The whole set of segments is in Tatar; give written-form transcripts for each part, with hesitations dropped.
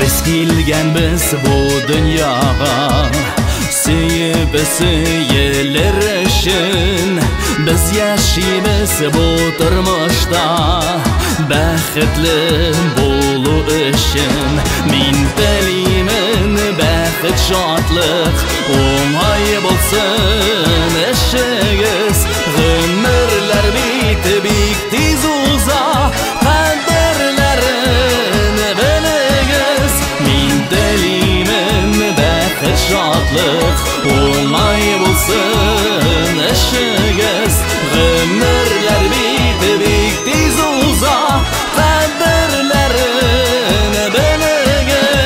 Без килгәнбез бу дөньяга, сөеп сөелер өчен. Без яшибез бу тормышта, бәхетле булу өчен. Мин телимен бәхет, шатлык, уңай булсын эшегез. Гомерләр бит бик тиз уза, кадерләрен белегез. Мин телимен бәхет, шатлык, уңай булсын эшегез. Гомерләр бит бик тиз уза, кадерләрен белегез.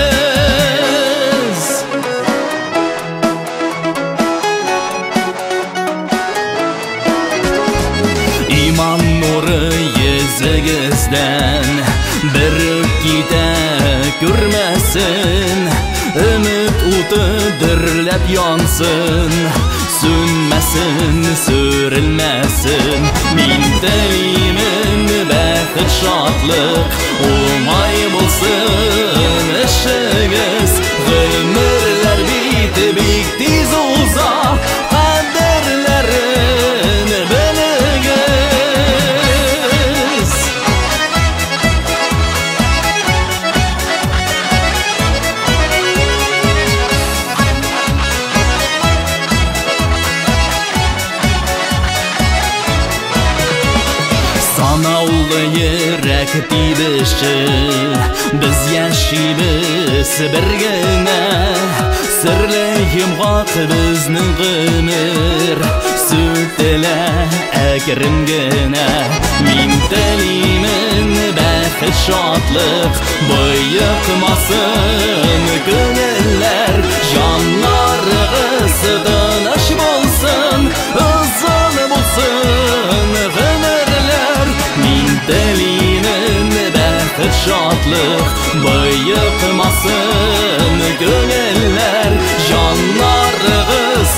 Иман нуры йөзегездән бер үк китә күрмәсен. Өмет уты дөрләп янсын, сүнмәсен, сүрелмәсен. Мин телимен бәхет, шатлык, уңай булсын эшегез. Гомерләр бит бик тиз уза, кадерләрен белегез. Санаулы йөрәк тибеше, без яшибез бер генә. Серле йомгак безнең гомер, сүтелә әкрен генә. Мин телимен бәхет, шатлык, боекмасын күңелләр. Җаннарыгыз тыныч булсын, озын булсын гомерләр. Мин телимен бәхет, шатлык, боекмасын күңелләр. Җаннарыгыз